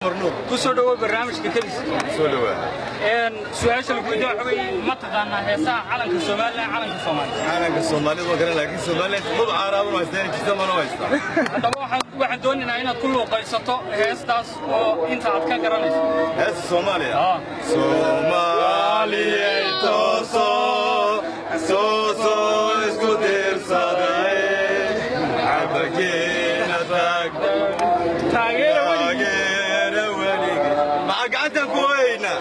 Ku soo dhawow barnaamijka Kadis. Soo dhawaa. Su-aasha lagu weydiin waxa weeye: ma taqaanaa heesaha calanka Somaliland, calanka Soomaaliya? Calanka Soomaalida waa garan, laakiin Somaliland maba caaraaban haystaan, jirta mana haystaa. Haddaba waxaan doonaynaa inaad ku luuqaysato heestaas oo inta aad ka garanayso. Heesta Soomaaliya, Soomaaliyay tooso toosoo isku tiirsaday, cabageena taag taageera weligii. Taageera weligii, maxaa gacantaan ku haynaa.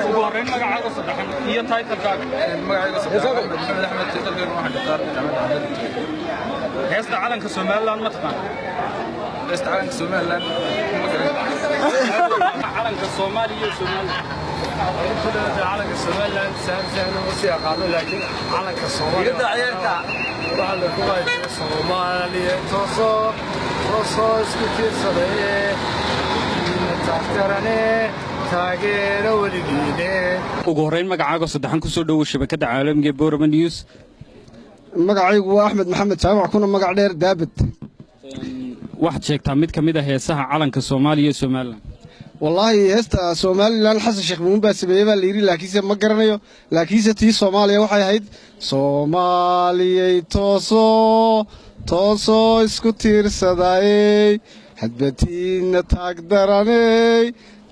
Ugu horreyn magacaaga saddexan iyo title-kaaga. Magacayga saddexaad Maxamed Axmed, title-kayga waxaan dhigtaa Jaamacadda Axmed. Heesta calanka Somaliland ma taqaana? Heesta calanka Somaliland ma garan. Calanka Soomaaliya iyo Somaliland. Calanka Somaliland sahal sahal uma sii aqaano, laakiin calanka Soomaaliya waxaa la ku qaadi Soomaaliya toosoo toosoo isku tiirsaday, taagtarane taageero weligiine. Ugu horreyn magacaaga saddexan, ku soo dhowow shabakadda caalamiga ee Boorama News. Magacaygu waa Axmed Maxamed Jaamac, kuna magac dheer Daabad. Waxaad sheegtaa mid ka mid a heesaha calanka Soomaaliya iyo Somaliland. Wallaahi heesta Somaliland Xasan Sheekh Muumin baa sameeyey baa la yidhi, laakiinse ma garanayo. Laakiinse tii Soomaaliya waxay ahayd Soomaaliyay toosoo toosoo isku tiirsadayey, hadbatiinna taagdaraney,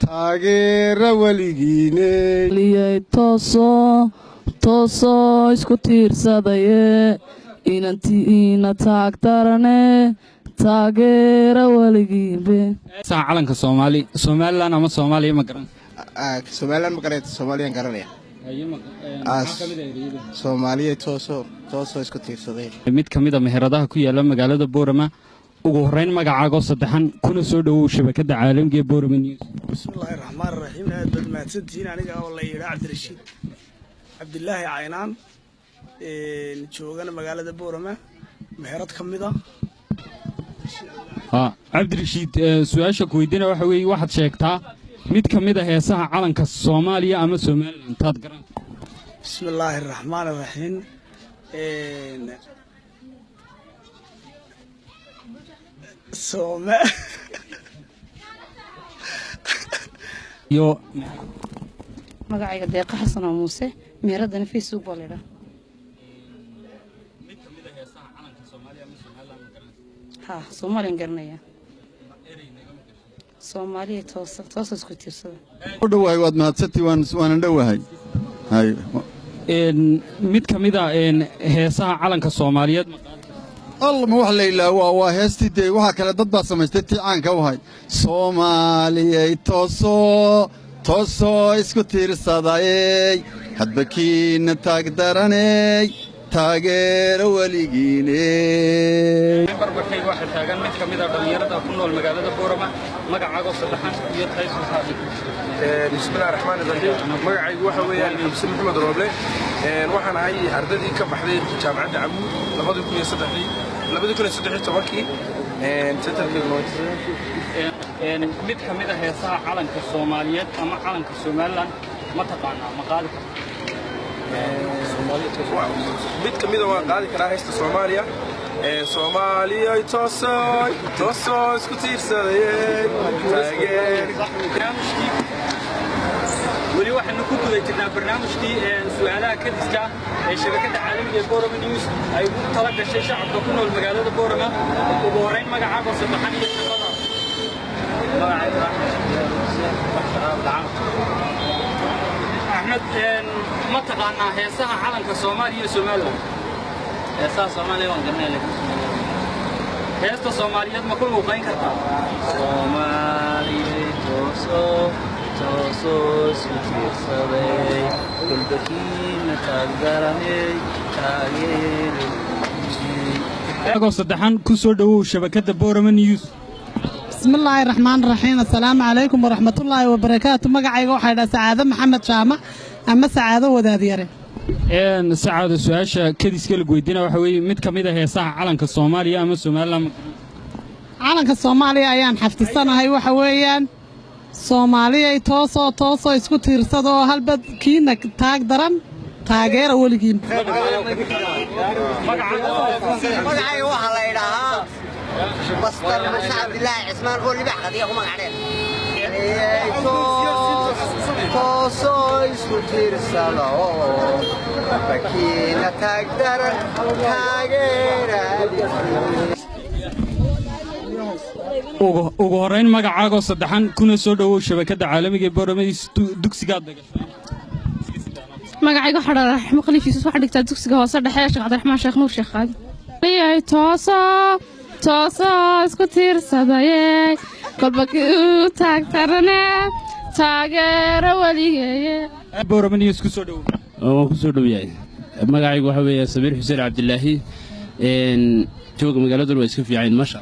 taageera weligiiney. Liyay toosoo toosoo isku tiirsadaye, inantiina taagtarane, taageera weligiinbe. Heesaha calanka Soomaali, Somaliland ama Soomaaliya ma garan? Somaliland ma garanaya, Soomaaliyaan garanaya. Soomaaliya toosoo toosoo isku tiirsaday. Mid ka mid a meheradaha ku yaala magaalada Boorama. Ugu horreyn magacaagoo saddexan, kuna soo dhowow shabakadda caalamiga ee Boorama News. Bismillaahi raxmaan raxiim, aad baad mahadsantihiin. Aniga oo la yidhaa Cabdirashiid Cabdilaahi Caynaan, joogana magaalada Boorama, meherad ka mid a. Cabdirashiid, su-aasha ku weydiina waxa weeye: waxaad sheegtaa mid ka mid a heesaha calanka Soomaaliya ama Somaliland taad garan. Bismillaahi raxmaan raxiim. Sooma iyo Magacayga Deeqa Xasan oo Muuse, meheradana Facebook baa laydhaa. Mid ka mid a heesaha calanka Soomaaliya ama Somaliland ma garan? Ha, Soomaaliyan garanaya. Soomaaliya toosa toosa isku tiirsada. U dhowahay, waad mahadsantii, waanan dhowahay. Hay. Mid ka mid a heesaha calanka Soomaaliyeed ma qaadi? Alla, ma wax la ilaawo waa heestii dee, waxaa kale dad baa samaystay, tii caanka u hay Soomaaliyay toosoo toosoo isku tiirsadayey, hadba kiina taagdaraney, taageero weligiiney. Barbarkayga waxaa taagan mid ka mid a dhallinyarada ku nool magaalada Boorama. Magacaagoo saddexan iyo title-kaaga. Bismillahi raxmaani raxiim, magacaygu waxa weeyaan Xamse Maxamed Rooble. Waxaan ahay ardaydii ka baxday Jaamacadda Camuud 2003-dii, 2013-kii. Title-kayguna Mid ka mid a heesaha calanka Soomaaliyeed ama calanka Somaliland ma taqaanaa, ma qaadi karta? Mid ka mida waan qaadi karaa, heesta Soomaaliya. Soomaaliya toosoy toosoo isku tiirsadayey, taageer. Barnaamijkii weli waxaanu ku guda jirnaa, barnaamijkii su'aalaha kadiska ee shabakadda caalamiga ee Boorama News ay ugu tala gashay shacabka ku nool magaalada Boorama. Ugu horreyn magacaaga saddexan iyo shaqada. Magacaygu Axmed. Axmed, ma taqaanaa heesaha calanka Soomaaliya iyo Somaliland? Heesaha Soomaaliya waan garanaya, laakiin Soomaaliya Heesta Soomaaliyeed ma ku luuqayn kartaa? Soomaaliyay toosoo toosoo isku tiirsaday, kulbakiina taagdaranay, taageero. Agoo saddexan, ku soo dhowow shabakadda Boorama News. Bismillaahi raxmaan raxiim, assalaamu calaykum waraxmatullaahi wabarakaatu. Magacayga waxaa dhaa Sacaado Maxamed Jaamac ama Sacaado Wadaadyare. Sacaado, su-aasha kadiska lagu weydiina waxa weeye: mid ka mid a heesaha calanka Soomaaliya ama Somaliland? Calanka Soomaaliya ayaan xafdisanahay, waxa weeyaan Soomaaliyay toosoo toosoo isku tiirsada oo halba kiina taag daran, taageera weligiin. Magacayga waxaa la idhaahaa Bastar Muuse Cabdilaahi Cismaan oo libax qadiya ku magac dheer. Toosoo isku tiirsada oo bakiina taagdaran taageera. Ugu horrayn magacaagoo saddexan, kuna soo dhowow shabakadda caalamiga ee Boorama, dugsigaad dhigatay. Magacayga waxaa dhaa Raxmo Khaliif Yuusuf, waxaan dhigtaa dugsiga hoose dhexe ee Sheekh Cabdiraxmaan Sheekh Nuur Sheekh Qaadi. Leeyahay toosoo toosoo isku tiirsadaye, kolba u taagtarane, taageero weligeeye. Boorama News ku soo dhowow. Waan ku soo dhow yahay. Magacaygu waxa weeye Samiir Xuseen Cabdilaahi, jooga magaaladuna waa iska fiican, masha.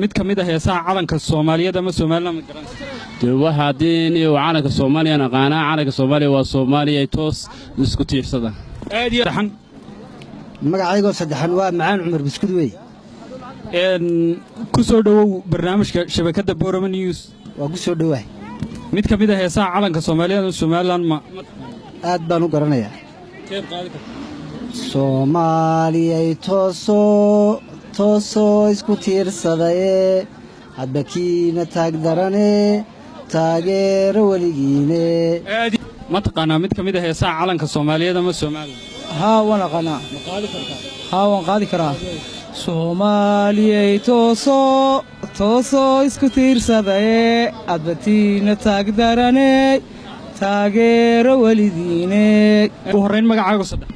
Mid ka mid ah heesaha calanka Soomaaliyeed ama Somaliland ma garanaysa? Dee waxa haddii niyo calanka Soomaaliyan aqaanaa, calanka Soomaaliya waa Soomaaliya toos isku tiirsada. Aad iyo saxan. Magacaygoo saddexan waa Macaan Cumar Buskud wey. Ku soo dhowow barnaamijka shabakadda Boorama News. Waa ku soo dhowahay. Mid ka mid ah heesaha calanka Soomaaliyeed ama Somaliland ma Aad baan u garanayaa. Keed qaadi karta? Soomaaliyay toosoo toosoo isku tiirsadaye, hadba kiina taagdarane, taageero weligiine. Ma taqaanaa mid ka mid ah heesaha calanka Soomaaliyeed ama Somaliland? Haa, waan aqaanaa. Ma qaadi kartaa? Haa, waan qaadi karaa. Soomaaliyay toosoo toosoo isku tiirsadaye, adbatiina taagdarane, taageero welidiine. Ugu horrayn magacaaga saddex.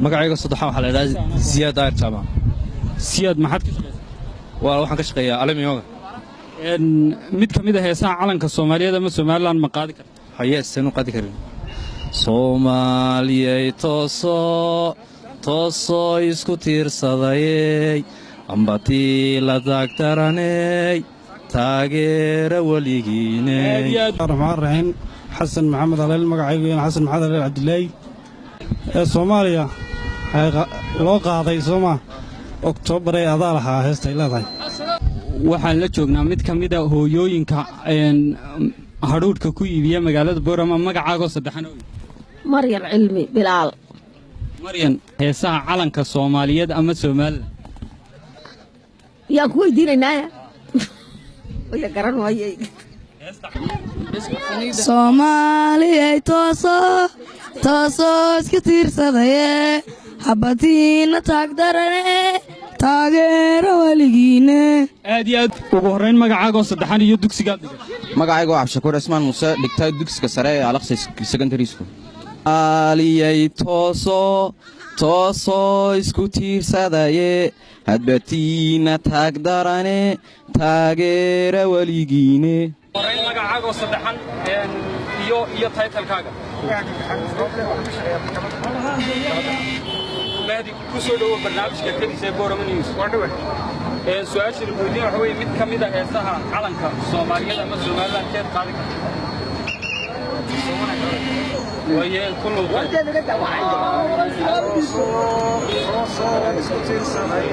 Magacayga saddexaan waxaa la idhaha Siyaad Daahir Jaamac. Siyaad, maxaad ka shaqaysaa? Waa waxaan ka shaqeeyaa Alamiyooga. Mid ka mid ah heesaha calanka Soomaaliyeed ama Somaliland ma qaadi karta? Haye, seen u qaadi karin? Soomaaliyay toosoo toosoo isku tiirsadayey, ambatii la taagtaraney, taageera weligiiney. Raxmaan raxiim, Xasan Maxamed Aleel magacaygu, Xasan Maxamed Aleel Cabdilaahi. Ee Soomaaliya loo qaaday sooma Oktoobaree adaa lahaa heestay leedahay. Waxaan la joognaa mid ka mid a hooyooyinka hadhuudhka ku iibiya magaalada Boorama. Magacaagoo saddexan? Maryam Cilmi Bilaal. Maryan, heesaha calanka Soomaaliyeed ama Somaliland Yaan ku weydiinaynaa? Oya, garan waayey. Soomaaliyay toosoo toosoo isku tiirsadaye, habatiina taagdarane, taageero weligiine. Aad iyo aad. Ugu horrayn magacaagoo saddexan iyo dugsigaad dhigatay. Magacayga waa Cabdishakuur Cismaan Muuse, dhigtay dugsiga sare ee Alaqsa Secondary School. Aliyay toosoo toosoo isku tiirsadaye, hadbatiina taagdarane, taageera weligiine. Horrayn magacaagoo saddexan iyo taytalkaaga. Mahdi, ku soo dhowo barnaamijka Kadis ee Boorama News. Su-aasha lagu weydiin waxa weeye mid ka mid ah heesaha calanka Soomaaliyeed ama Somaliland keed qaadi karta? Waye ku luuqay. Toosoo isku tiirsaday.